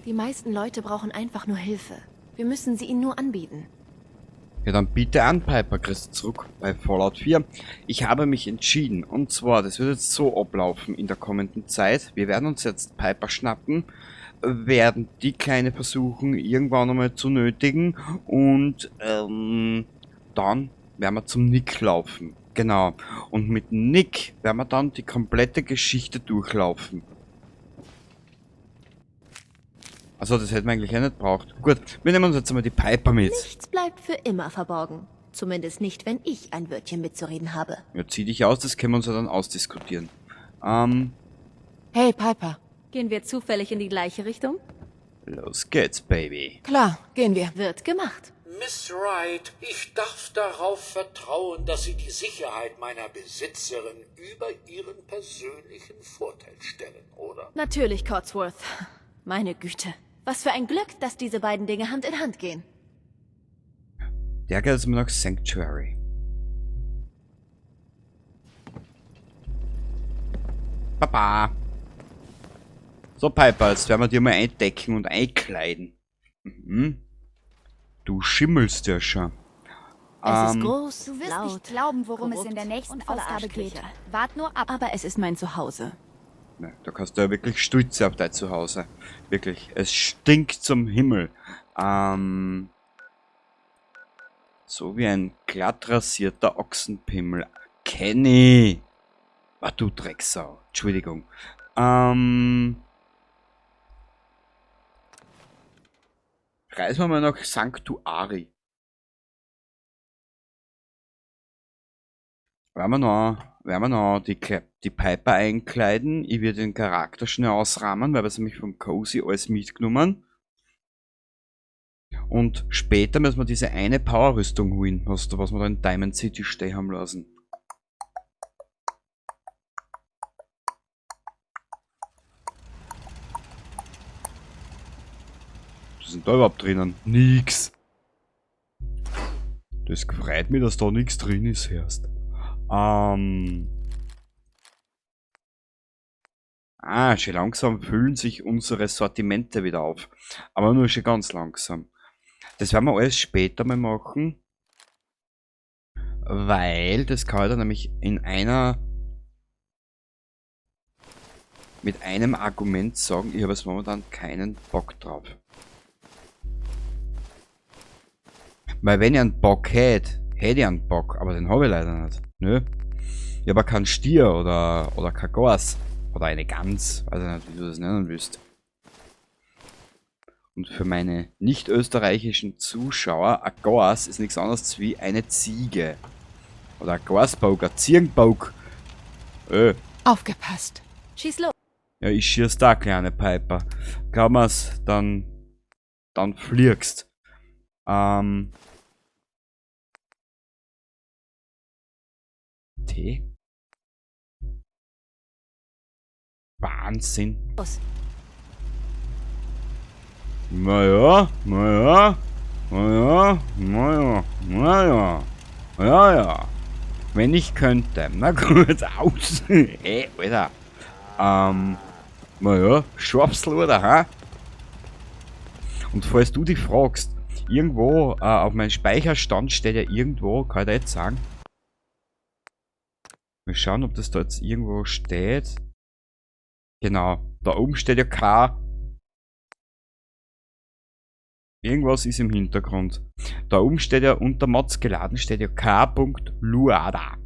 Die meisten Leute brauchen einfach nur Hilfe. Wir müssen sie ihnen nur anbieten. Ja, dann bitte an, Piper, kriegst du zurück bei Fallout 4. Ich habe mich entschieden, und zwar, das wird jetzt so ablaufen in der kommenden Zeit. Wir werden uns jetzt Piper schnappen, werden die Kleine versuchen, irgendwann einmal zu nötigen und dann werden wir zum Nick laufen. Genau. Und mit Nick werden wir dann die komplette Geschichte durchlaufen. Also das hätten wir eigentlich auch nicht braucht. Gut, wir nehmen uns jetzt einmal die Piper mit. Nichts bleibt für immer verborgen. Zumindest nicht, wenn ich ein Wörtchen mitzureden habe. Ja, zieh dich aus, das können wir uns ja dann ausdiskutieren. Hey, Piper. Gehen wir zufällig in die gleiche Richtung? Los geht's, Baby. Klar, gehen wir. Wird gemacht. Miss Wright, ich darf darauf vertrauen, dass Sie die Sicherheit meiner Besitzerin über Ihren persönlichen Vorteil stellen, oder? Natürlich, Codsworth. Meine Güte. Was für ein Glück, dass diese beiden Dinge Hand in Hand gehen. Der geht jetzt mal nach Sanctuary. Baba. So, Piper, jetzt werden wir dir mal eindecken und einkleiden. Mhm. Du schimmelst ja schon. Es ist groß, Du wirst laut, nicht glauben, worum es in korrupt der nächsten und voller Ausgabe geht. Arschkriecher. Wart nur ab. Aber es ist mein Zuhause. Na, da kannst du ja wirklich stolz sein auf dein Zuhause. Wirklich. Es stinkt zum Himmel. So wie ein glatt rasierter Ochsenpimmel. Kenny! Ah, du Drecksau. Entschuldigung. Reisen wir mal nach Sanctuary. Werden wir noch die Piper einkleiden. Ich werde den Charakter schnell ausrahmen, weil wir es nämlich vom Cozy alles mitgenommen. Und später müssen wir diese eine Powerrüstung holen, was wir da in Diamond City stehen haben lassen. Was ist denn da überhaupt drinnen? Nix. Das freut mich, dass da nix drin ist, erst. Ah, schon langsam füllen sich unsere Sortimente wieder auf. Aber nur schon ganz langsam. Das werden wir alles später mal machen. Weil das kann ich dann nämlich mit einem Argument sagen, ich habe jetzt momentan keinen Bock drauf. Weil wenn ich einen Bock hätte, hätte ich einen Bock, aber den habe ich leider nicht. Nö. Ich habe keinen Stier oder kein Gors. Oder eine Gans, weiß ich nicht, wie du das nennen willst. Und für meine nicht-österreichischen Zuschauer, ein Gors ist nichts anderes wie eine Ziege. Oder ein Gorsbock, ein Ziegenbock. Aufgepasst. Schieß los. Ja, ich schieß da, kleine Piper. Glaub mir's, dann fliegst. T. Wahnsinn. Los. Naja, naja, naja, naja, naja, ja, ja. Wenn ich könnte. Na gut, aus. Ey, Alter. Naja, Schwapsel, oder, ha? Und falls du dich fragst, irgendwo auf meinem Speicherstand steht ja irgendwo, kann ich da jetzt sagen. Mal schauen, ob das da jetzt irgendwo steht. Genau, da oben steht ja K. Irgendwas ist im Hintergrund. Da oben steht ja unter Mods geladen, steht ja K. Luada.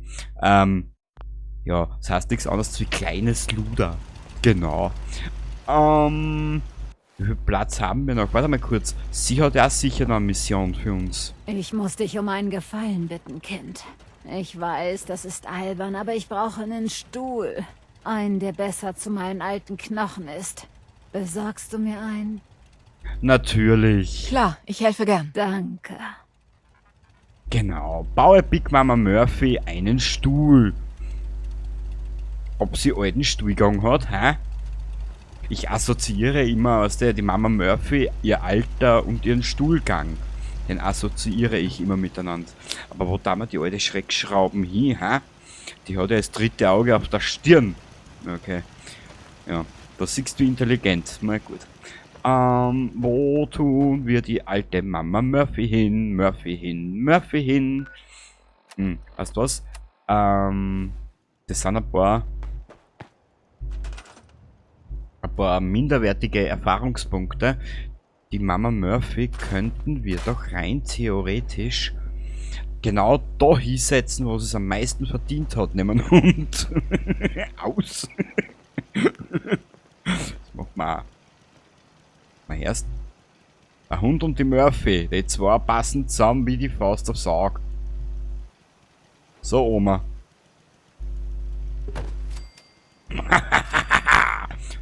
Ja, das heißt nichts anderes wie kleines Luder. Genau. Wie viel Platz haben wir noch? Warte mal kurz. Sie hat ja sicher noch eine Mission für uns. Ich muss dich um einen Gefallen bitten, Kind. Ich weiß, das ist albern, aber ich brauche einen Stuhl. Einen, der besser zu meinen alten Knochen ist. Besorgst du mir einen? Natürlich. Klar, ich helfe gern. Danke. Genau. Baue Big Mama Murphy einen Stuhl. Ob sie alten Stuhlgang hat, hä? Ich assoziiere immer, weißt du, die Mama Murphy, ihr Alter und ihren Stuhlgang. Den assoziiere ich immer miteinander. Aber wo da mal die alte Schreckschrauben hin, hä? Die hat ja das dritte Auge auf der Stirn. Okay. Ja, da siehst du intelligent. Na gut. Wo tun wir die alte Mama Murphy hin? Murphy hin, Murphy hin. Weißt du was? Das sind ein paar minderwertige Erfahrungspunkte. Die Mama Murphy könnten wir doch rein theoretisch genau da hinsetzen, wo sie es am meisten verdient hat. Nehmen wir einen Hund. Aus. Das macht man auch. Mal erst. Der Hund und die Murphy, die zwei passen zusammen wie die Faust aufs Auge. So, Oma.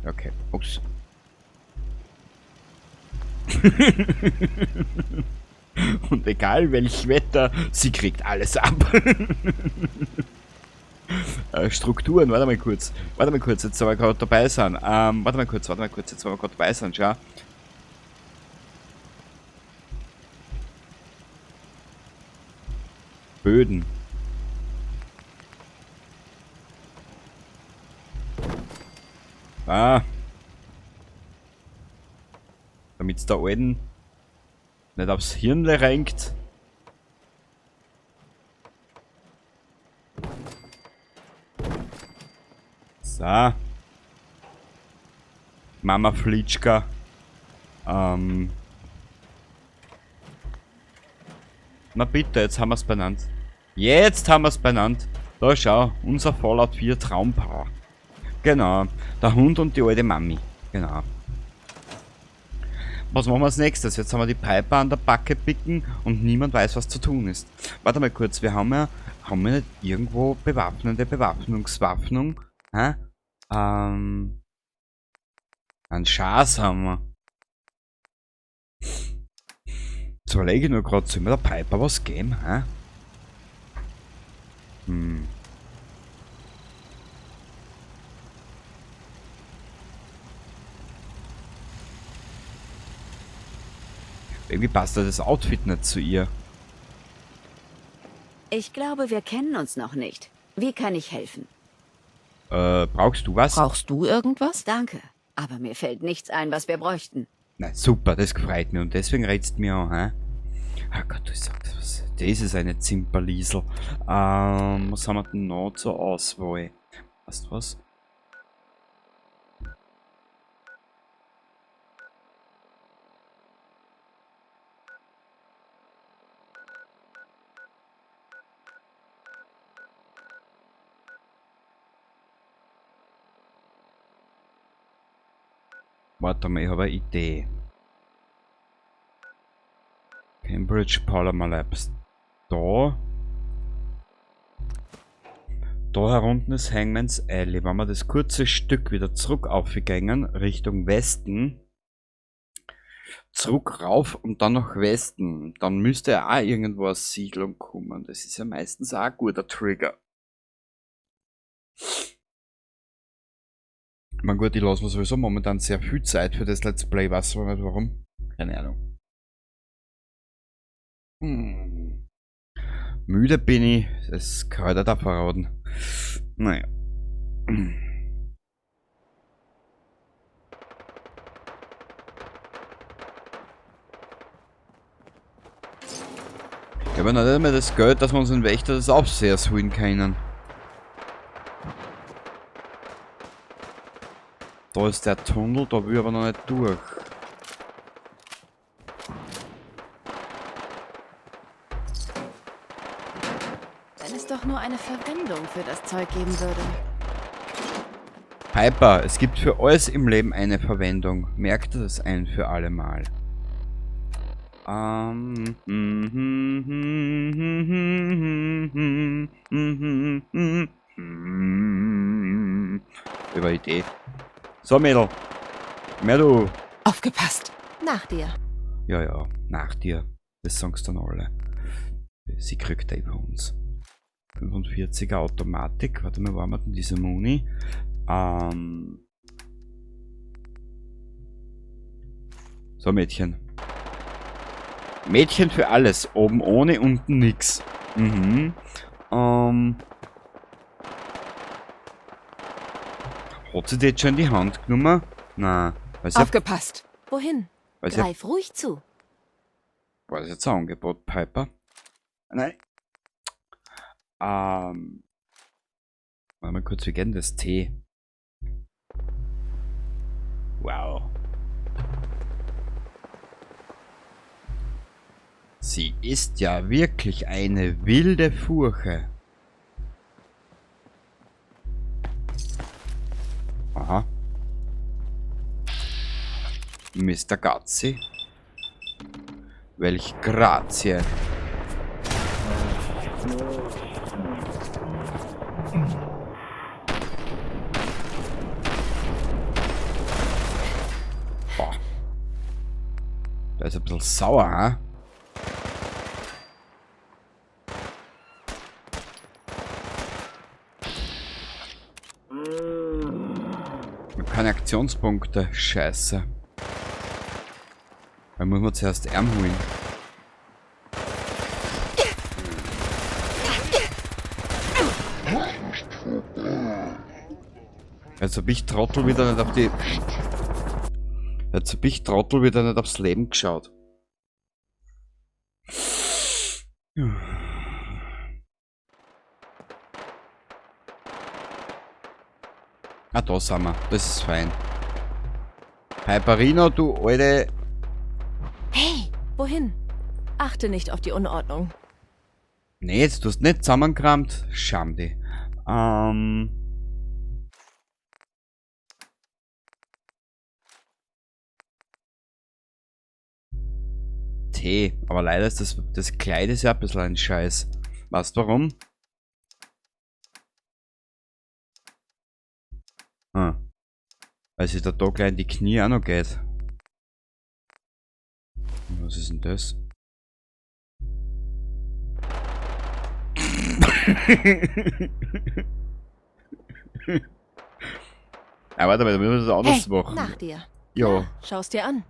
Okay, ups. Und egal welch Wetter, sie kriegt alles ab. Strukturen, warte mal kurz. Warte mal kurz, jetzt, wo wir gerade dabei sind. Warte mal kurz, jetzt, wo wir gerade dabei sind, schau. Böden. Ah. Damit's der Alten nicht aufs Hirnle renkt. So. Mama Flitschka. Na bitte, jetzt haben wir's benannt. Jetzt haben wir's benannt. Da schau, unser Fallout 4 Traumpaar. Genau, der Hund und die alte Mami. Genau. Was machen wir als nächstes? Jetzt haben wir die Piper an der Backe picken und niemand weiß, was zu tun ist. Warte mal kurz, wir haben ja, haben wir nicht irgendwo bewaffnete Bewaffnungswaffnung? Hä? Einen Schaß haben wir. Jetzt überlege ich nur grad, soll mir der Piper was geben? Hä? Irgendwie passt da das Outfit nicht zu ihr. Ich glaube, wir kennen uns noch nicht. Wie kann ich helfen? Brauchst du was? Brauchst du irgendwas? Danke, aber mir fällt nichts ein, was wir bräuchten. Na super, das gefreut mich und deswegen reizt mir auch, hä? Ah Gott, du sagst was. Das ist eine Zimperliesel. Was haben wir denn noch zur Auswahl? Weißt du was? Warte mal, ich habe eine Idee. Cambridge Polymer Labs. Da. Da herunten ist Hangman's Alley. Wenn wir das kurze Stück wieder zurück aufgegangen, Richtung Westen, zurück rauf und dann nach Westen, dann müsste ja auch irgendwo eine Siedlung kommen. Das ist ja meistens auch ein guter Trigger. Ich meine, gut, ich lasse mir sowieso momentan sehr viel Zeit für das Let's Play, weiß aber nicht warum. Keine Ahnung. Müde bin ich, das kann ich da verraten. Naja. Ich habe noch nicht einmal das Geld, dass wir uns einen Wächter des Aufsehers holen können. Da ist der Tunnel, da will ich aber noch nicht durch. Wenn es doch nur eine Verwendung für das Zeug geben würde. Piper, es gibt für alles im Leben eine Verwendung. Merkt dir das ein für alle Mal. Über Idee. So, Mädel. Mehr du. Aufgepasst. Nach dir. Ja, ja, nach dir. Das sagen's dann alle. Sie kriegt eh bei uns. 45er Automatik. Warte mal, wo haben wir denn diese Muni? So, Mädchen. Mädchen für alles. Oben ohne, unten nix. Hat sie die jetzt schon in die Hand genommen? Nein. Weil sie Aufgepasst. Wohin? Weil sie Greif ruhig zu. War das jetzt ein Angebot, Piper? Nein. Warte mal kurz, wie geht denn das T? Wow. Sie ist ja wirklich eine wilde Furche. Aha. Mr. Gazzi. Welch Grazie. Boah. Da ist ein bisschen sauer, ha? Ich hab keine Aktionspunkte. Scheiße. Da muss man zuerst Arm holen. Jetzt hab ich Trottel wieder nicht auf die... Jetzt hab ich Trottel wieder nicht aufs Leben geschaut. Ah, da sind wir. Das ist fein. Piperino, du alte... Hey, wohin? Achte nicht auf die Unordnung. Nee, jetzt du hast nicht zusammengerammt. Scham dich. Tee. Aber leider ist das Kleid ist ja ein bisschen ein Scheiß. Weißt du warum? Ah. Weil sich da gleich in die Knie auch noch geht. Was ist denn das? Ah, warte mal, da müssen wir das anders Hey, machen. nach dir. Ja. Ja, schau's dir an.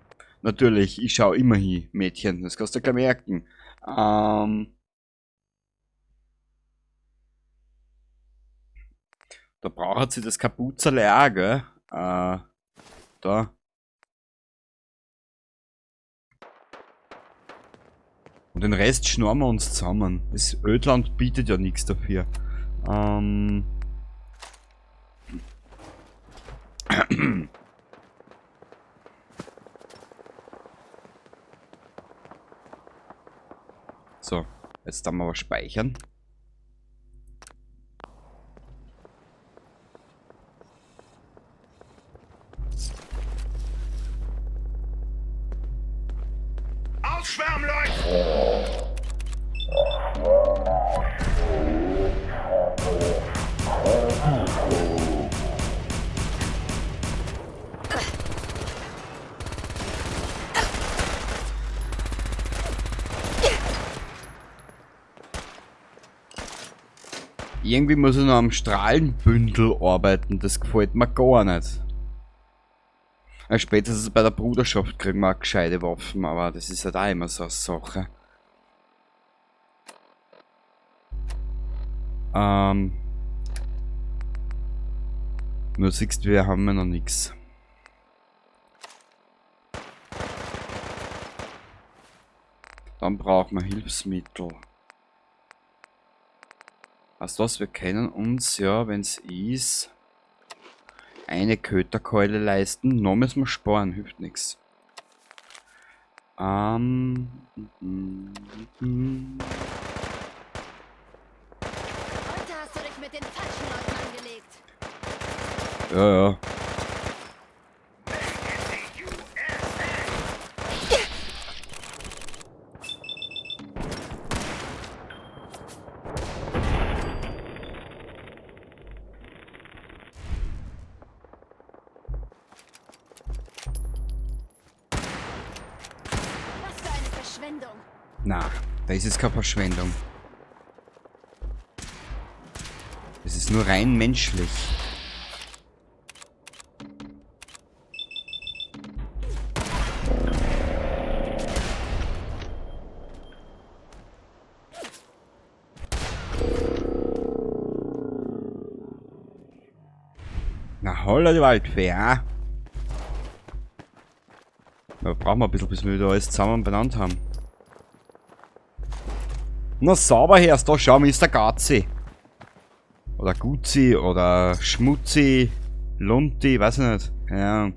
Natürlich, ich schau immer hin, Mädchen. Das kannst du gleich merken. Da braucht sie das Kapuzerle auch, gell? Da. Und den Rest schnorren wir uns zusammen. Das Ödland bietet ja nichts dafür. So, jetzt dann mal was speichern. Ausschwärmen, Leute! Irgendwie muss ich noch am Strahlenbündel arbeiten, das gefällt mir gar nicht. Ja, spätestens bei der Bruderschaft kriegen wir auch gescheite Waffen, aber das ist halt auch immer so eine Sache. Nur siehst du, wir haben ja noch nix. Dann brauchen wir Hilfsmittel. Weißt du was, wir können uns ja, wenn's ist, eine Köterkeule leisten. Noch müssen wir sparen, hilft nix. Heute hast du dich mit den falschen Leuten angelegt. Ja, ja. Na, da ist es keine Verschwendung. Es ist nur rein menschlich. Na holla die Waldfee, ah? Da brauchen wir ein bisschen, bis wir wieder alles zusammen benannt haben. Na sauber herst, da schau, Mr. Gazi. Oder Guzi, oder Schmutzi, Lunti, weiß ich nicht. Ja.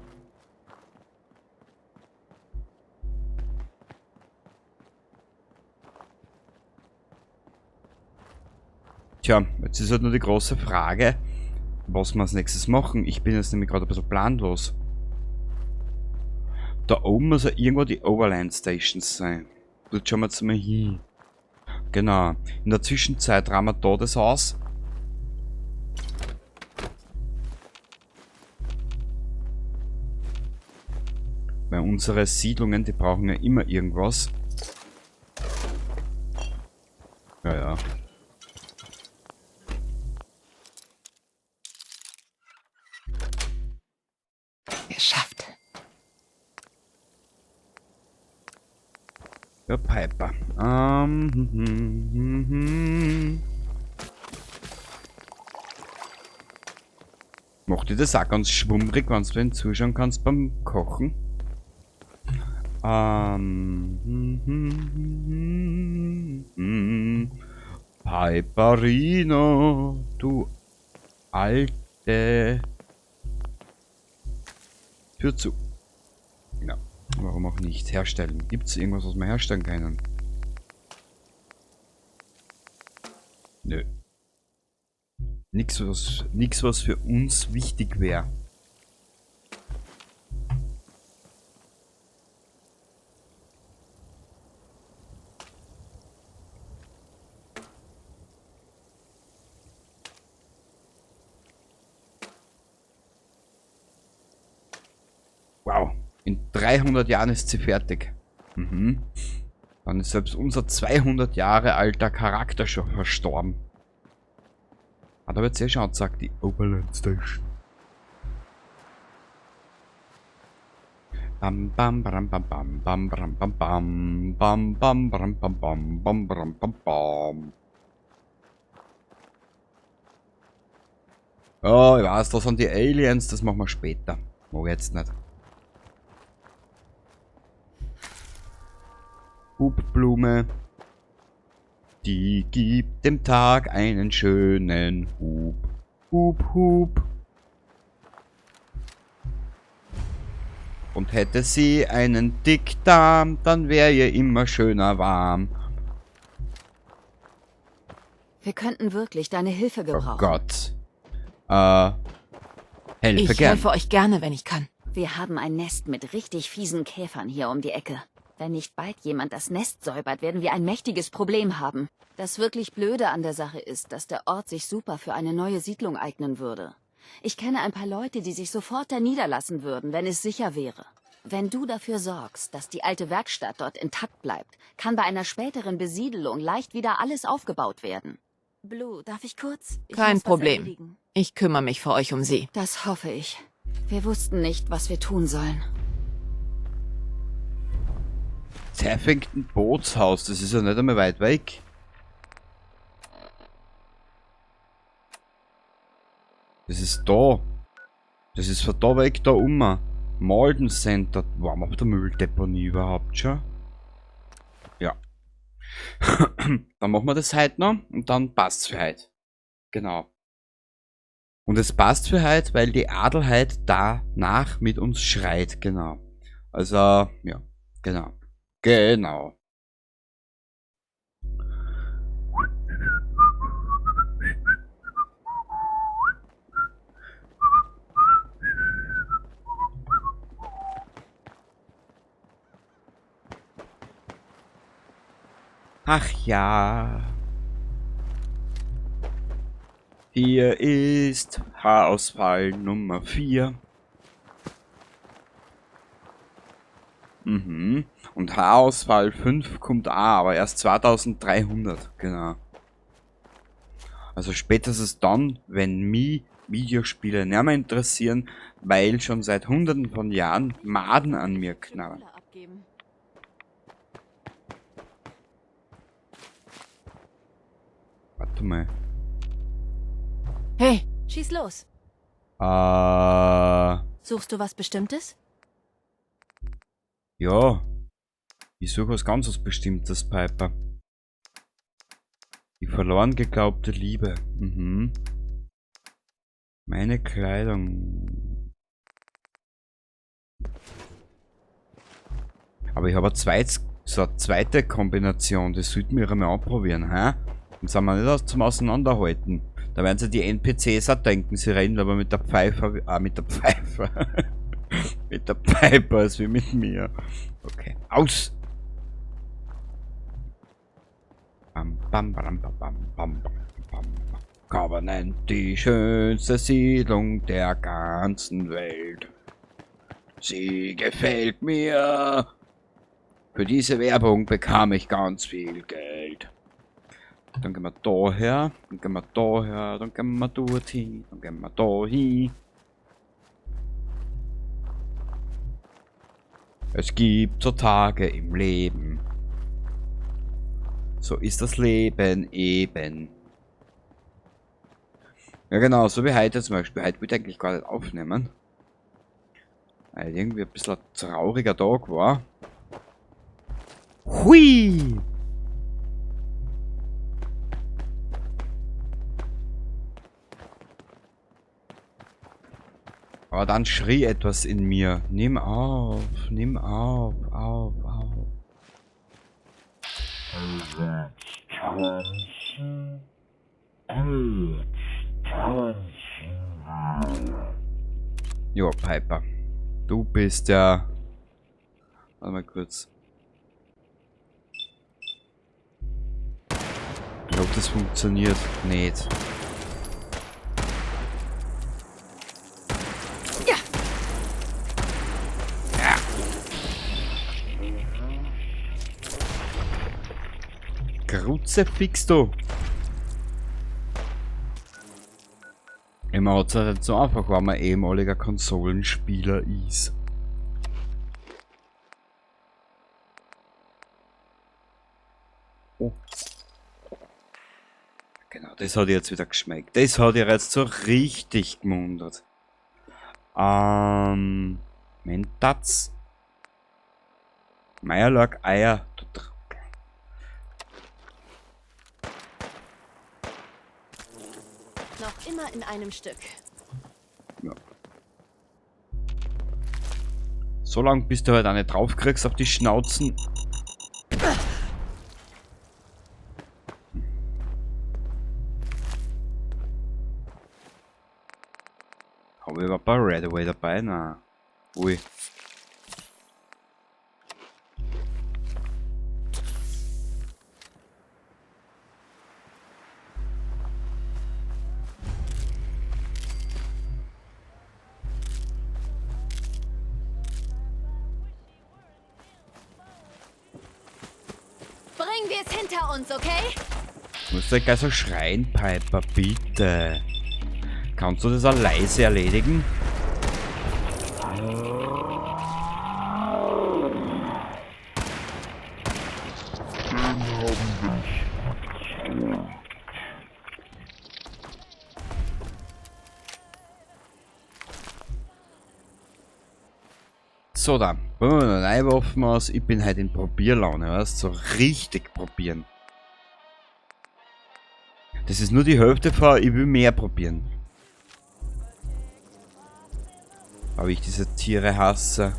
Tja, jetzt ist halt nur die große Frage, was wir als nächstes machen. Ich bin jetzt nämlich gerade ein bisschen planlos. Da oben muss ja irgendwo die Overland Stations sein. Dort schauen wir jetzt mal hin. Genau. In der Zwischenzeit rahmen wir da das aus. Weil unsere Siedlungen, die brauchen ja immer irgendwas. Ja, ja. Geschafft. Ja, Piper. Macht dir das auch ganz schwummrig, wenn du den zuschauen kannst beim Kochen? Piperino, du alte Tür zu. Ja, warum auch nicht? Herstellen. Gibt's irgendwas, was wir herstellen können? Nö. Nix, was für uns wichtig wäre. Wow, in 300 Jahren ist sie fertig. Mhm. Dann ist selbst unser 200 Jahre alter Charakter schon verstorben. Ah, da wird's eh schon angezeigt, die Overland Station. Bam, bam, bam, bam, bam, bam, bam, bam, bam, bam, bam, bam, bam, bam, bam, bam, bam, bam. Oh, ich weiß, das sind die Aliens, das machen wir später. Mag ich jetzt nicht. Hubblume. Die gibt dem Tag einen schönen Hub. Hub, Hub. Und hätte sie einen Dickdarm, dann wär ihr immer schöner warm. Wir könnten wirklich deine Hilfe gebrauchen. Oh Gott. Helfe Ich gern. helfe euch gerne, wenn ich kann. Wir haben ein Nest mit richtig fiesen Käfern hier um die Ecke. Wenn nicht bald jemand das Nest säubert, werden wir ein mächtiges Problem haben. Das wirklich Blöde an der Sache ist, dass der Ort sich super für eine neue Siedlung eignen würde. Ich kenne ein paar Leute, die sich sofort da niederlassen würden, wenn es sicher wäre. Wenn du dafür sorgst, dass die alte Werkstatt dort intakt bleibt, kann bei einer späteren Besiedelung leicht wieder alles aufgebaut werden. Blue, darf ich kurz? Ich Kein muss was Problem. erledigen. Ich kümmere mich für euch um sie. Das hoffe ich. Wir wussten nicht, was wir tun sollen. Taffington Bootshaus, das ist ja nicht einmal weit weg. Das ist da. Das ist von da weg da um. Malden Center. Waren wir auf der Mülldeponie überhaupt schon? Ja. Dann machen wir das heute noch und dann passt's für heute. Genau. Und es passt für heute, weil die Adelheid danach mit uns schreit. Genau. Also, ja. Genau. Genau. Ach ja. Hier ist Haarausfall Nummer 4. Mhm. Und Haarausfall 5 kommt auch, aber erst 2300, genau. Also spätestens dann, wenn mich Videospiele nicht mehr interessieren, weil schon seit hunderten von Jahren Maden an mir knabbern. Warte mal. Hey, Schieß los. Suchst du was Bestimmtes? Ja. Ich suche was ganz was Bestimmtes, Piper. Die verloren geglaubte Liebe. Mhm. Meine Kleidung. Aber ich habe eine so eine zweite Kombination. Das sollten wir einmal anprobieren, hä? Und sind wir nicht zum Auseinanderhalten. Da werden sie die NPCs auch denken, sie reden aber mit der Pfeife, mit der Pfeife. Mit der Piper als wie mit mir. Okay. Aus! Bam, bam, bam, bam, bam, bam, bam. Covenant, die schönste Siedlung der ganzen Welt. Sie gefällt mir. Für diese Werbung bekam ich ganz viel Geld. Dann gehen wir da her, dann gehen wir da her, dann gehen wir dorthin, dann gehen wir da hin. Es gibt so Tage im Leben. So ist das Leben eben. Ja genau, so wie heute zum Beispiel. Heute würde ich eigentlich gar nicht aufnehmen. Weil irgendwie ein bisschen ein trauriger Tag war. Hui! Aber dann schrie etwas in mir. Nimm auf, auf, auf. Jo, Piper. Du bist ja... Warte mal kurz. Ich glaube, das funktioniert nicht. Ja. Ja. Kruzifix, du. Immer hat's ja nicht so einfach, wenn man ehemaliger Konsolenspieler ist. Oh. Genau, das hat ihr jetzt wieder geschmeckt. Das hat ihr jetzt so richtig gemundert. Mentats. Meierlack, Eier. Du Trottel. Noch immer in einem Stück. Ja. So lange, bis du halt eine drauf kriegst auf die Schnauzen. Habe ich überhaupt ein paar Redaway dabei? Nein. Ui. Bringen wir es hinter uns, okay? Musst du gleich so schreien, Piper, bitte. Kannst du das auch leise erledigen? So, dann probieren wir noch neue Waffen aus. Ich bin heute in Probierlaune, weißt du? So richtig probieren. Das ist nur die Hälfte von, ich will mehr probieren. Aber ich diese Tiere hasse.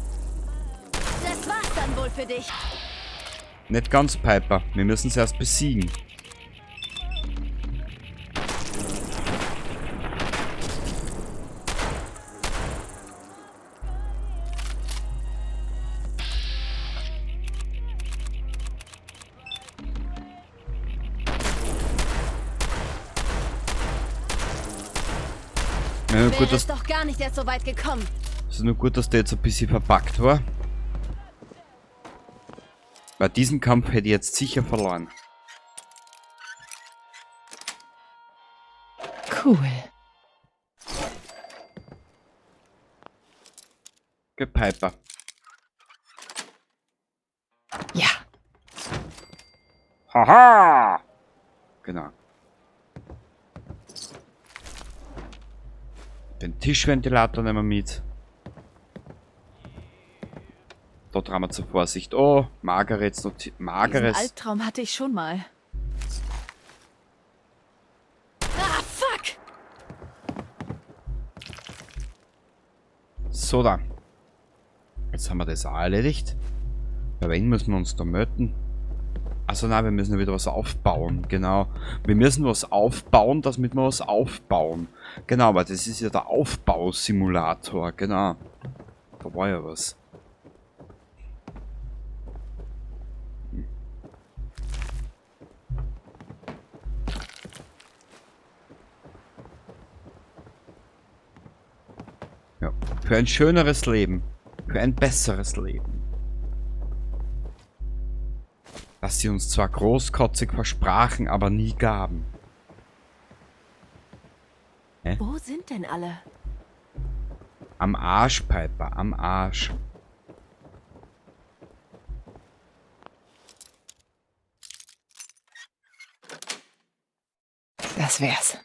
Das war's dann wohl für dich. Nicht ganz, Piper. Wir müssen sie erst besiegen. Ja, gut, Wäre dass es doch gar nicht erst so weit gekommen. Es ist nur gut, dass der jetzt ein bisschen verpackt war. Bei diesem Kampf hätte ich jetzt sicher verloren. Cool. Okay, Piper. Ja. Haha! Genau. Den Tischventilator nehmen wir mit. Da trauen wir zur Vorsicht. Oh, Margarets Notiz. Diesen Margarets. Albtraum hatte ich schon mal. Ah, fuck! So da. Jetzt haben wir das auch erledigt. Bei wen müssen wir uns da melden? Also nein, wir müssen ja wieder was aufbauen. Genau. Wir müssen was aufbauen, damit wir was aufbauen. Genau, weil das ist ja der Aufbausimulator. Genau. Da war ja was. Ja. Für ein schöneres Leben. Für ein besseres Leben. Das sie uns zwar großkotzig versprachen, aber nie gaben. Hä? Wo sind denn alle? Am Arsch, Piper, am Arsch. Das wär's.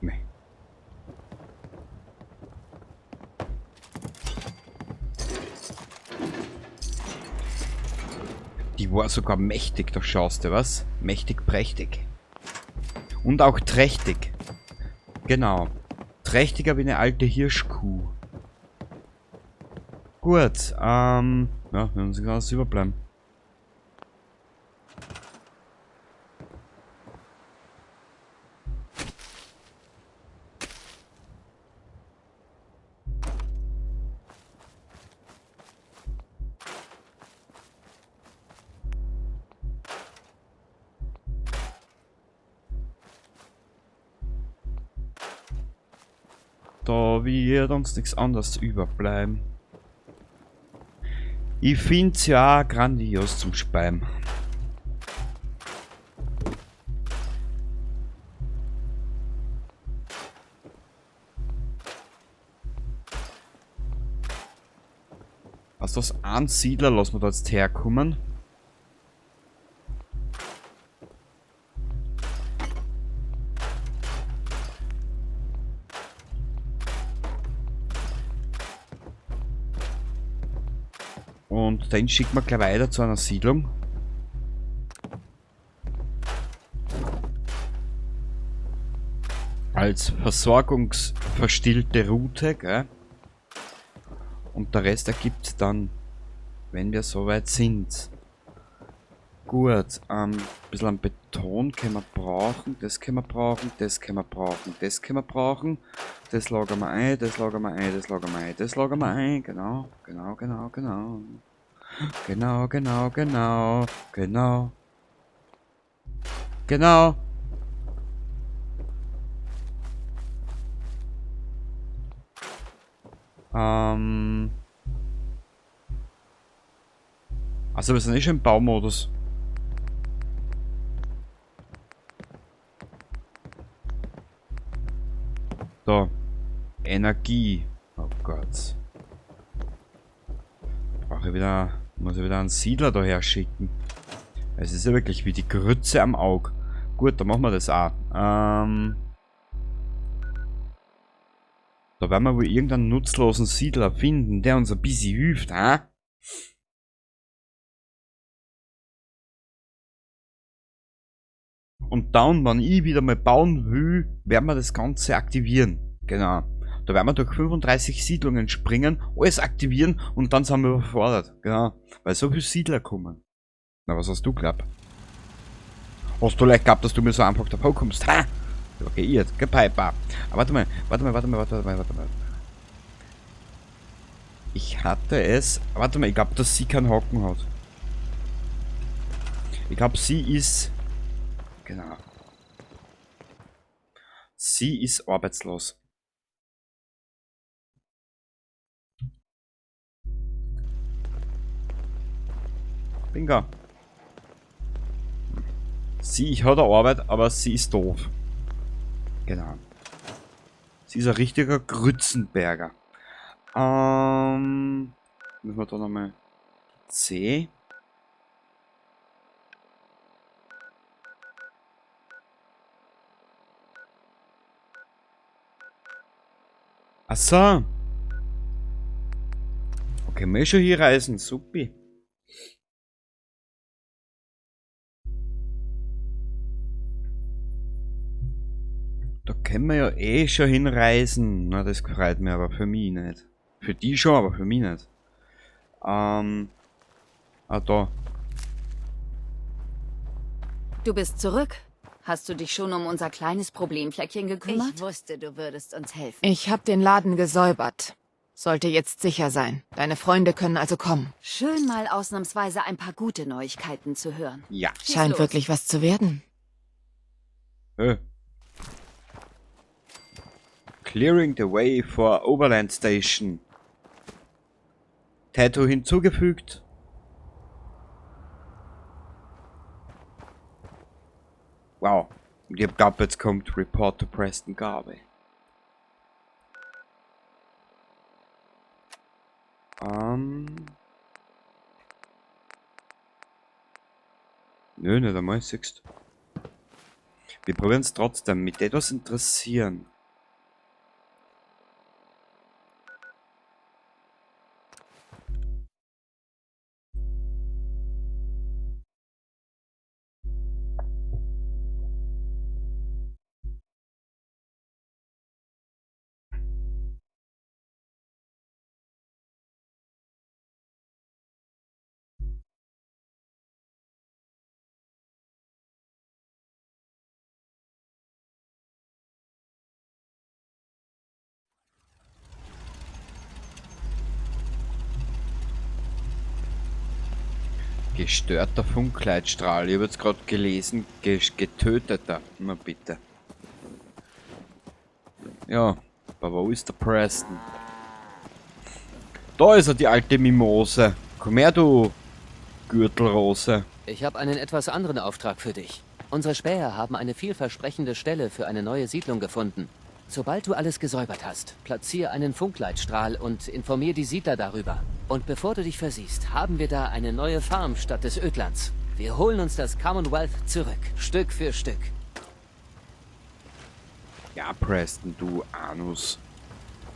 Nee. Die war sogar mächtig, da schaust du, was? Mächtig prächtig. Und auch trächtig. Genau. Trächtiger wie eine alte Hirschkuh. Gut, ja, wir müssen ganz überbleiben. Da wird uns nichts anderes überbleiben. Ich find's ja grandios zum Speiben. Was das ein Siedler lassen wir da jetzt herkommen? Und den schicken wir gleich weiter zu einer Siedlung. Als versorgungsverstillte Route, gell? Und der Rest ergibt dann, wenn wir soweit sind. Gut, ein bisschen an Beton können wir brauchen, das können wir brauchen, das können wir brauchen, das können wir brauchen. Das lagern wir ein, das lagern wir ein, das lagern wir ein, das lagern wir ein. Genau, genau, genau, genau. Genau, genau, genau, genau. Genau. Also wir sind eh schon im Baumodus. So. Energie. Oh Gott. Brauche ich wieder. Muss ich wieder einen Siedler daher schicken. Es ist ja wirklich wie die Grütze am Auge. Gut, dann machen wir das auch. Da werden wir wohl irgendeinen nutzlosen Siedler finden, der uns ein bisschen hilft, ha? Und dann, wenn ich wieder mal bauen will, werden wir das Ganze aktivieren. Genau. Da werden wir durch 35 Siedlungen springen, alles aktivieren und dann sind wir überfordert. Genau. Weil so viele Siedler kommen. Na, was hast du geglaubt? Hast du leicht geglaubt, dass du mir so einfach davor kommst? Ha? Okay, ihr, Piper. Aber warte mal, warte mal, warte mal, warte mal, warte mal. Ich hatte es. Warte mal, ich glaub, dass sie keinen Haken hat. Ich glaub, sie ist. Genau. Sie ist arbeitslos. Bingo. Sie hat eine Arbeit, aber sie ist doof. Genau. Sie ist ein richtiger Grützenberger. Müssen wir da nochmal C. Ach so. können wir schon hier reisen. Supi. Da können wir ja eh schon hinreisen. Na, das freut mich aber für mich nicht. Für die schon, aber für mich nicht. Ah, da. Du bist zurück. Hast du dich schon um unser kleines Problemfleckchen gekümmert? Ich wusste, du würdest uns helfen. Ich habe den Laden gesäubert. Sollte jetzt sicher sein. Deine Freunde können also kommen. Schön mal ausnahmsweise ein paar gute Neuigkeiten zu hören. Ja. Schieß Scheint los. wirklich was zu werden. Clearing the way for Overland Station. Tattoo hinzugefügt. Wow. Und ich hab glaubt, jetzt kommt Report to Preston Garvey. Nö, nicht einmal, siehst. Wir probieren es trotzdem. Mit etwas interessieren. Gestörter Funkleitstrahl. Ich hab jetzt grad gelesen, getöteter. Na bitte. Ja, aber wo ist der Preston? Da ist er, die alte Mimose. Komm her, du Gürtelrose. Ich hab einen etwas anderen Auftrag für dich. Unsere Späher haben eine vielversprechende Stelle für eine neue Siedlung gefunden. Sobald du alles gesäubert hast, platzier einen Funkleitstrahl und informier die Siedler darüber. Und bevor du dich versiehst, haben wir da eine neue Farm statt des Ödlands. Wir holen uns das Commonwealth zurück, Stück für Stück. Ja, Preston, du Anus.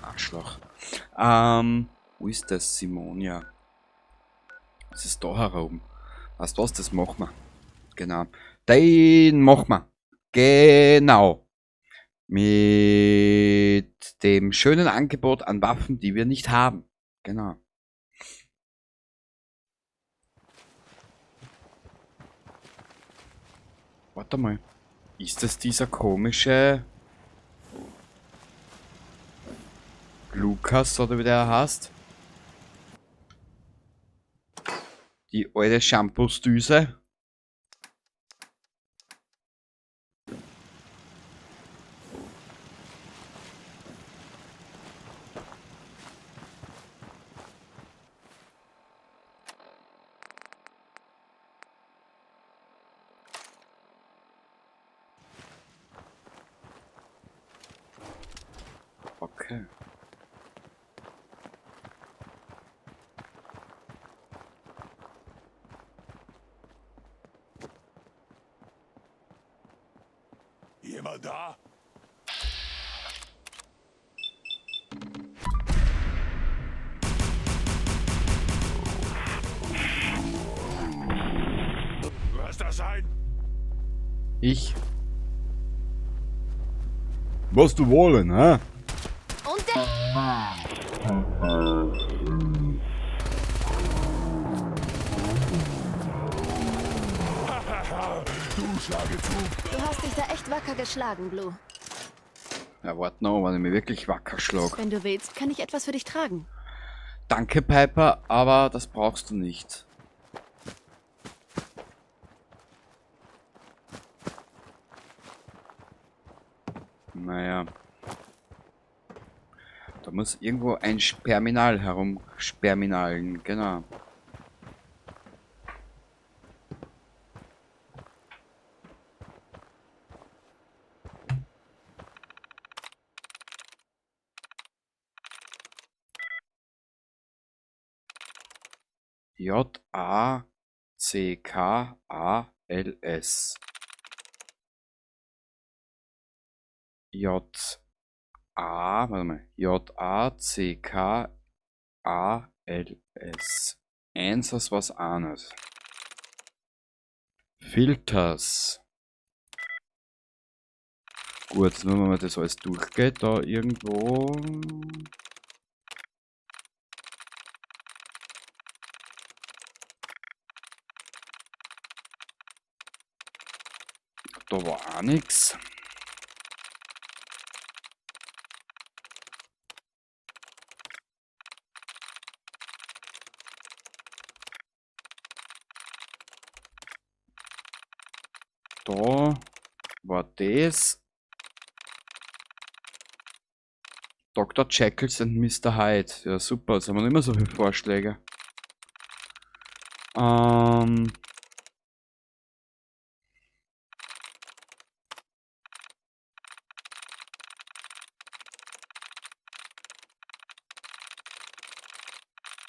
Arschloch. Wo ist das, Simonia? Das ist da herum. Weißt du was, das machen wir. Genau. Den machen wir. Genau. Mit dem schönen Angebot an Waffen, die wir nicht haben. Genau. Warte mal. Ist das dieser komische Lukas, oder wie der heißt? Die alte Shampoosdüse. Okay. Jemand da? Was das sein? Ich. Was du wollen, hä? Und der... Du schlage zu. Du hast dich da echt wacker geschlagen, Blue. Ja, warte noch, wenn ich mich wirklich wacker schlag. Wenn du willst, kann ich etwas für dich tragen. Danke, Piper, aber das brauchst du nicht. Naja. Da muss irgendwo ein Sperminal herumsperminalen, genau. J A C K A L S. J A, warte mal, J A C K A L, S. 1, das war's auch nicht. Filters. Gut, nur wenn man das alles durchgeht, da irgendwo. Da war auch nix. Da war das. Dr. Jekyll und Mr. Hyde. Ja, super, jetzt haben wir nicht mehr so viele Vorschläge.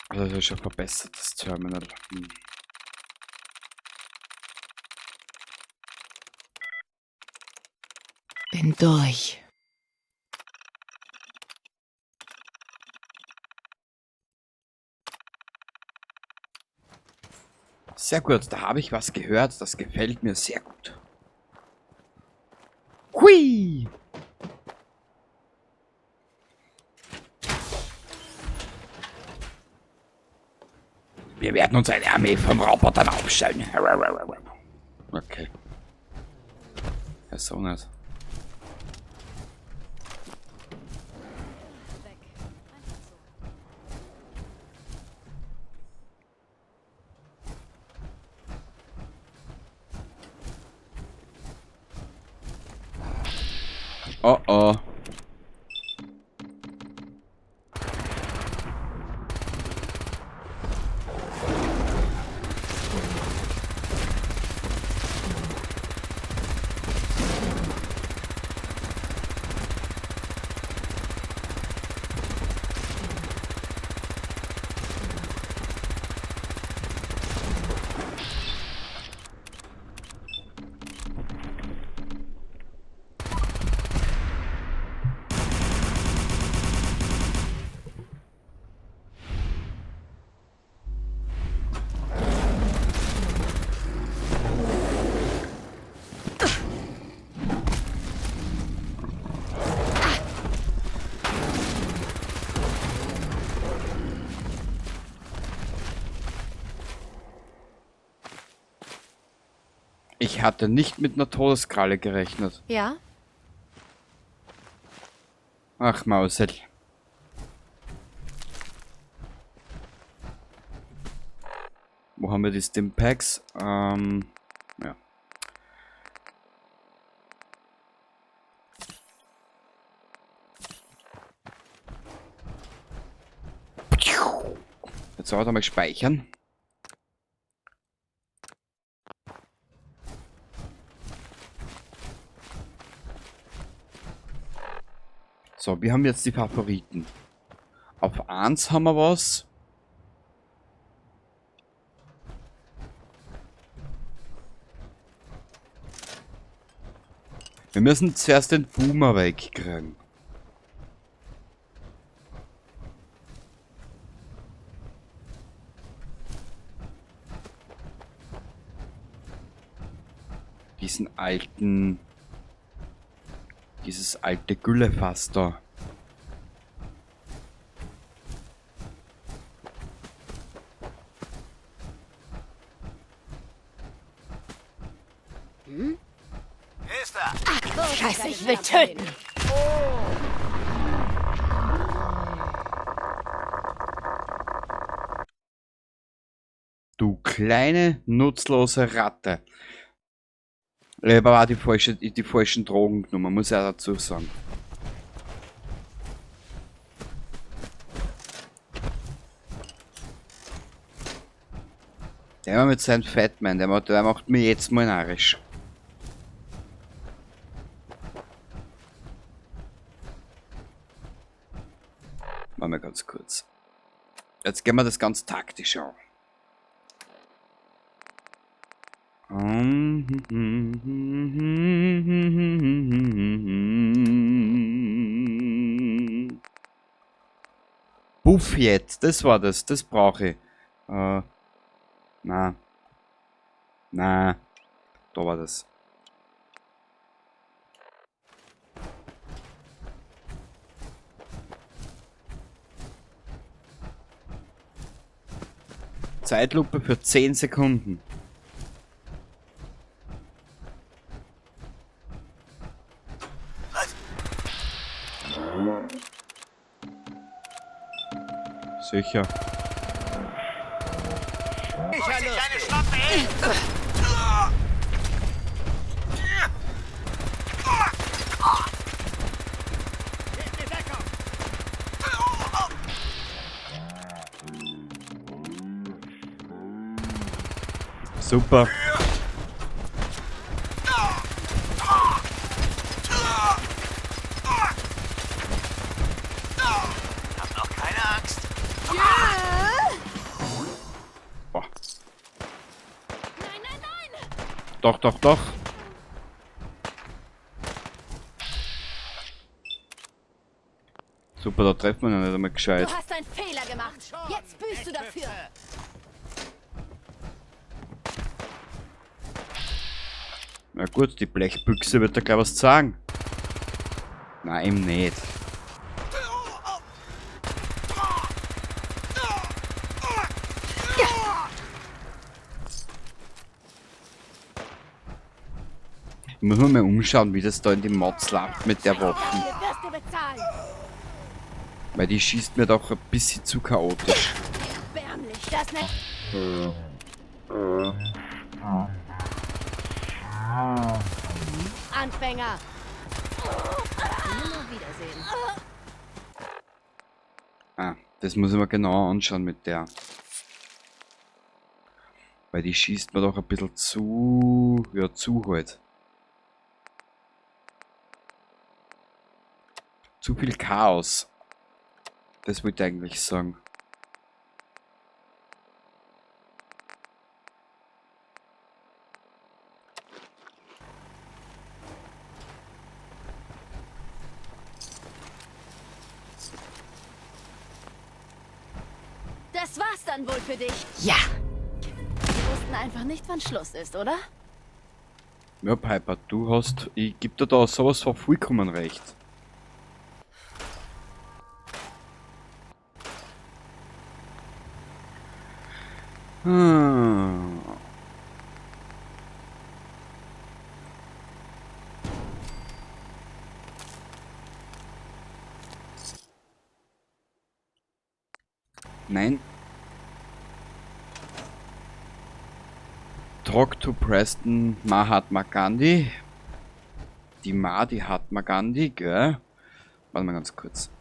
Also das ist schon verbessert, das Terminal. Bin durch. Sehr gut, da habe ich was gehört. Das gefällt mir sehr gut. Hui! Wir werden uns eine Armee von Robotern aufstellen. Okay. Ja, so nicht. Oh oh. Ich hatte nicht mit einer Todeskralle gerechnet. Ja? Ach, Mausel. Wo haben wir die Stimpacks? Ja. Jetzt auch einmal speichern. So, wir haben jetzt die Favoriten. Auf 1 haben wir was. Wir müssen zuerst den Boomer wegkriegen. Diesen alten... Dieses alte Güllefass da. Hm? Scheiße, ich will töten. Du kleine, nutzlose Ratte. Ich habe auch die falschen Drogen genommen, muss ich auch dazu sagen. Der immer mit seinem Fatman, der macht mir jetzt mal narrisch. Machen wir ganz kurz. Jetzt gehen wir das ganz taktisch an. Buffet, das war das. Das brauche ich. Na. Na. Da war das. Zeitlupe für 10 Sekunden. Sicher. Super. Hab noch keine Angst. Boah. Nein, nein, nein! Doch, doch, doch. Super, da treffen wir ihn nicht einmal gescheit. Du hast einen Fehler gemacht. Jetzt büßt du dafür. Na gut, die Blechbüchse wird da gleich was sagen. Nein, eben nicht. Ich muss mir mal umschauen, wie das da in die Mods läuft mit der Waffe. Weil die schießt mir doch ein bisschen zu chaotisch. Erbärmlich, das ne? Anfänger. Nimmer wiedersehen. Ah, das muss ich mir genau anschauen mit der. Weil die schießt mir doch ein bisschen zu... Ja, zu halt. Zu viel Chaos. Das wollte ich eigentlich sagen. Das war's dann wohl für dich. Ja. Wir wussten einfach nicht, wann Schluss ist, oder? Ja, Piper, du hast... Ich geb dir da sowas von vollkommen recht. Nein. Talk to Preston Mahatma Gandhi. Die Ma, die Mahatma Gandhi, gell? Warte mal ganz kurz.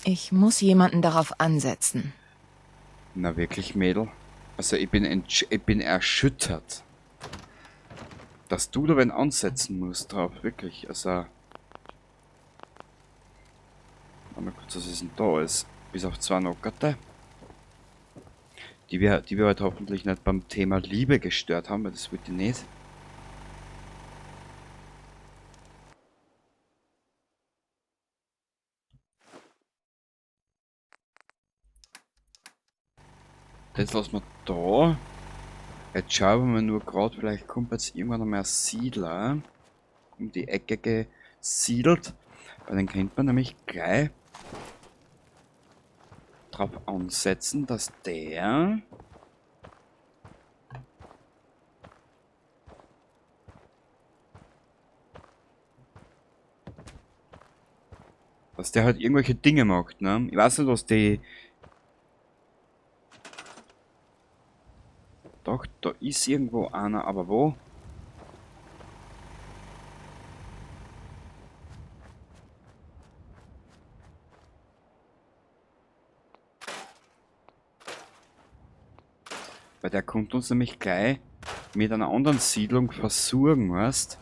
Ich muss jemanden darauf ansetzen. Na wirklich, Mädel? Also ich bin erschüttert. Dass du da wen ansetzen musst drauf, wirklich. Also. Warte mal kurz, was ist denn da alles? Bis auf 2 Nockerte. Die wir heute hoffentlich nicht beim Thema Liebe gestört haben, weil das wollte ich nicht. Das lassen wir da. Jetzt schauen wir nur grad, vielleicht kommt jetzt irgendwann einmal ein Siedler um die Ecke gesiedelt. Weil dann könnte man nämlich gleich drauf ansetzen, dass der halt irgendwelche Dinge macht, ne? Ich weiß nicht, was die... Doch, da ist irgendwo einer, aber wo? Weil der kommt uns nämlich gleich mit einer anderen Siedlung versorgen, weißt?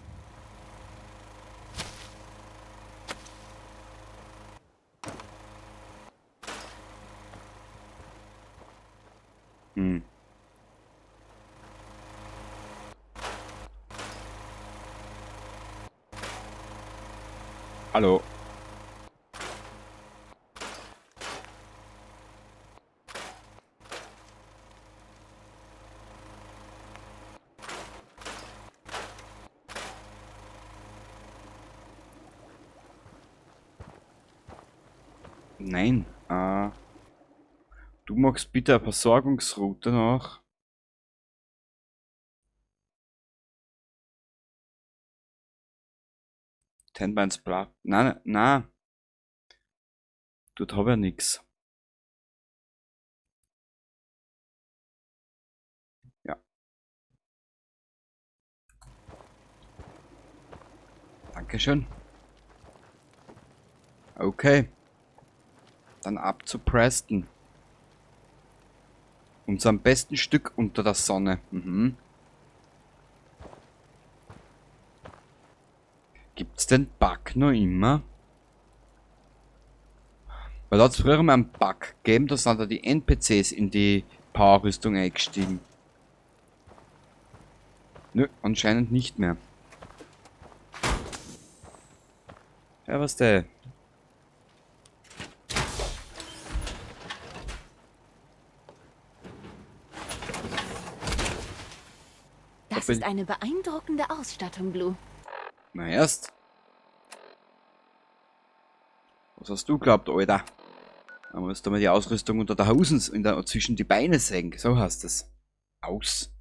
Hallo. Nein. Du machst bitte eine Versorgungsroute noch. Tenbeins Bla. Nein, nein. Dort hab ich ja nix. Ja. Dankeschön. Okay. Dann ab zu Preston. Unserem besten Stück unter der Sonne. Mhm. Gibt's den Bug noch immer? Weil da hat's früher mal einen Bug gegeben, da sind da die NPCs in die Power-Rüstung eingestiegen. Nö, anscheinend nicht mehr. Ja, was der? Das ist eine beeindruckende Ausstattung, Blue. Na erst. Was hast du geglaubt, Alter? Da musst du mal die Ausrüstung unter der Hosen, zwischen die Beine senken. So heißt es. Aus.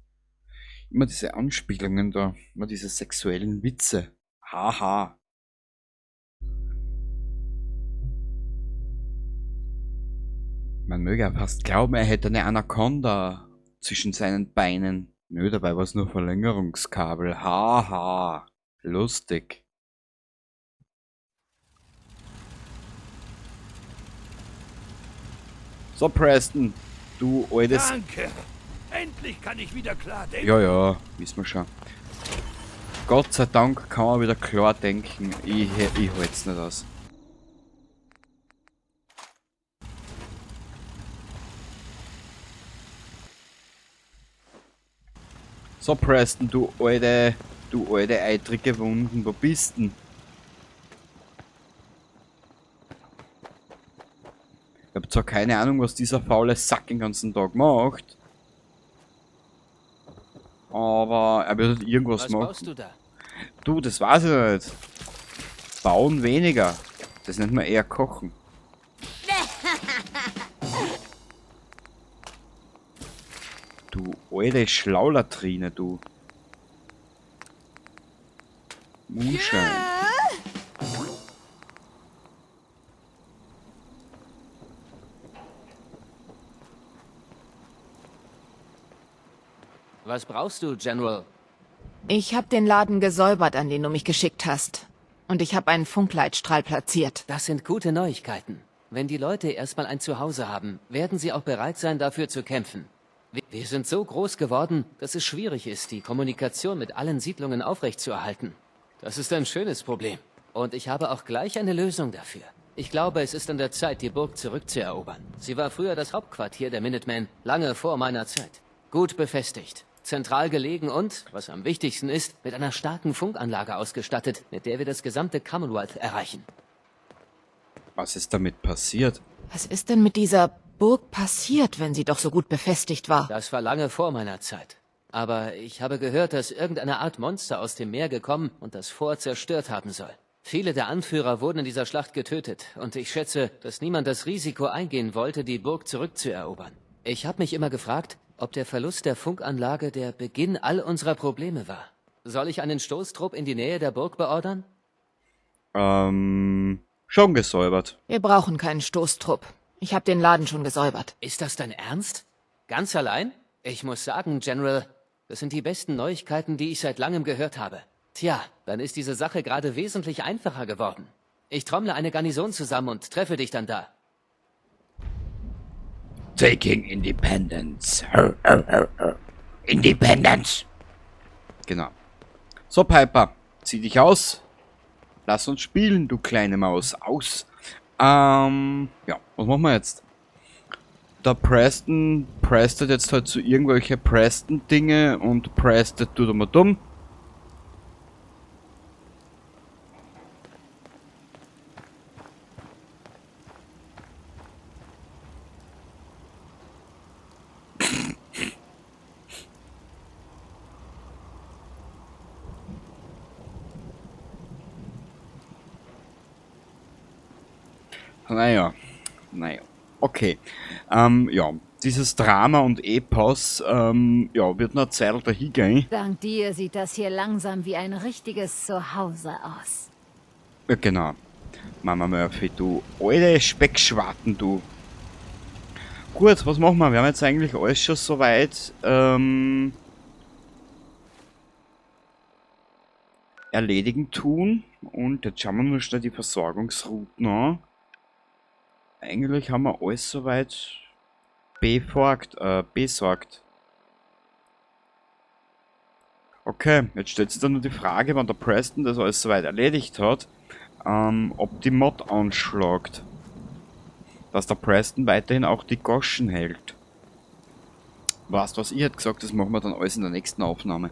Immer diese Anspielungen da. Immer diese sexuellen Witze. Haha. Man möge ja fast glauben, er hätte eine Anaconda zwischen seinen Beinen. Nö, dabei war's nur Verlängerungskabel. Haha. Lustig. So, Preston, du altes... Danke. Endlich kann ich wieder klar denken. Ja, ja, wissen wir schon. Gott sei Dank kann man wieder klar denken. Ich halt's nicht aus. So, Preston, du alte eitrige Wunden, wo bist denn? Ich hab zwar keine Ahnung, was dieser faule Sack den ganzen Tag macht, aber er wird halt irgendwas Was machen. baust du da? Du, das weiß ich nicht. Bauen weniger. Das nennt man eher Kochen. Du alte Schlaulatrine, du. Moonshine. Was brauchst du, General? Ich habe den Laden gesäubert, an den du mich geschickt hast. Und ich habe einen Funkleitstrahl platziert. Das sind gute Neuigkeiten. Wenn die Leute erstmal ein Zuhause haben, werden sie auch bereit sein, dafür zu kämpfen. Wir sind so groß geworden, dass es schwierig ist, die Kommunikation mit allen Siedlungen aufrechtzuerhalten. Das ist ein schönes Problem. Und ich habe auch gleich eine Lösung dafür. Ich glaube, es ist an der Zeit, die Burg zurückzuerobern. Sie war früher das Hauptquartier der Minutemen, lange vor meiner Zeit. Gut befestigt, zentral gelegen und, was am wichtigsten ist, mit einer starken Funkanlage ausgestattet, mit der wir das gesamte Commonwealth erreichen. Was ist damit passiert? Was ist denn mit dieser Burg passiert, wenn sie doch so gut befestigt war? Das war lange vor meiner Zeit. Aber ich habe gehört, dass irgendeine Art Monster aus dem Meer gekommen und das Fort zerstört haben soll. Viele der Anführer wurden in dieser Schlacht getötet und ich schätze, dass niemand das Risiko eingehen wollte, die Burg zurückzuerobern. Ich habe mich immer gefragt, ob der Verlust der Funkanlage der Beginn all unserer Probleme war. Soll ich einen Stoßtrupp in die Nähe der Burg beordern? Schon gesäubert. Wir brauchen keinen Stoßtrupp. Ich habe den Laden schon gesäubert. Ist das dein Ernst? Ganz allein? Ich muss sagen, General, das sind die besten Neuigkeiten, die ich seit langem gehört habe. Tja, dann ist diese Sache gerade wesentlich einfacher geworden. Ich trommle eine Garnison zusammen und treffe dich dann da. Taking Independence. Independence. Genau. So, Piper, zieh dich aus. Lass uns spielen, du kleine Maus. Aus. Ja, was machen wir jetzt? Der Preston prestet jetzt halt zu irgendwelche Preston-Dinge und prestet tut immer dumm. Naja, naja. Okay. Ja, dieses Drama und Epos, ja, wird noch eine Zeit dahin gehen. Dank dir sieht das hier langsam wie ein richtiges Zuhause aus. Ja, genau. Mama Murphy, du alte Speckschwarten, du. Gut, was machen wir? Wir haben jetzt eigentlich alles schon soweit erledigen tun. Und jetzt schauen wir nur schnell die Versorgungsrouten an. Eigentlich haben wir alles soweit besorgt. Okay, jetzt stellt sich dann nur die Frage, wann der Preston das alles soweit erledigt hat, ob die Mod anschlagt. Dass der Preston weiterhin auch die Goschen hält. Weißt du was, ich hätte gesagt, das machen wir dann alles in der nächsten Aufnahme.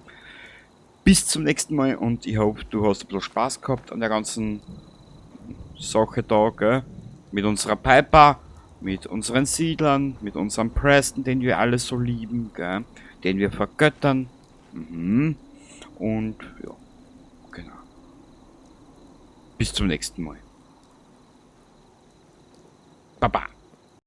Bis zum nächsten Mal und ich hoffe, du hast ein bisschen Spaß gehabt an der ganzen Sache da, gell? Mit unserer Piper, mit unseren Siedlern, mit unserem Preston, den wir alle so lieben, gell? Den wir vergöttern. Mhm. Und ja, genau. Bis zum nächsten Mal. Baba.